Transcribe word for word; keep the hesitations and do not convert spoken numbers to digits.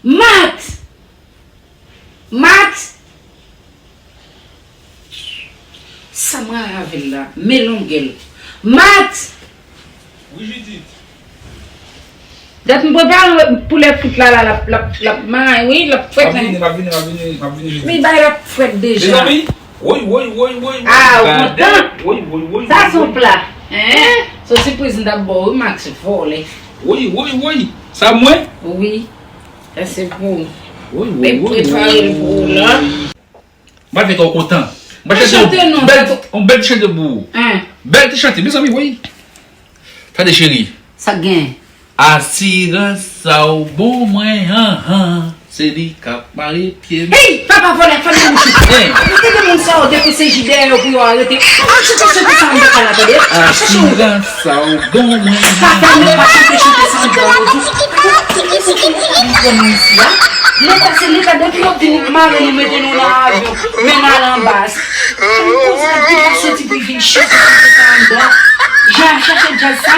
Max! Max! Sa m rayi avè l la, men longè l. Max! Wi, Judith. Dat m prepare pou lè fout la, la, l ap, l ap, l ap may, wi, l ap frèt. M ap vini, m ap vini, m ap vini, m ap vini, Judith. Men bagay la frèt deja. Mezanmi, woy, woy, woy, woy, woy. Ah, ou kontan? Woy, woy, woy, woy. Sa se yon pla. Hein? Se yon sipriz m t ap ba w, wi, Max, vòlè. Woy, woy, woy. Sa mwen? Wi. Sa se pou ou. Woy, woy, woy, woy. Mwen prepare l pou ou la. Mwen fè kè w kontan. Mwen chante yon bèl, yon bèl ti chante pou ou. Hein. Bèl ti chante, mezanmi, woy. Tande, cheri. Sa k gen? Asirans sa w bon mwen, han, han. Se li k ap mare pye m. Hey, papa vòlè, fè l mouche. Hey. Tande moun sa yo, depi se jidè yo pou yo arete. Pa chante chante sa anndan kay la, tande. Asirans sa w bon mwen, han, han. Papa nou pa chante chante sa anndan yo tou. Ki moun sa ki pran nou isi a? Leta se leta, depi yo vin mare nou, mete nou nan avyon, mennen al anba. Ki moun sa ki ta soti pou vin chante chante sa anndan? Jan ap chache djaz sa?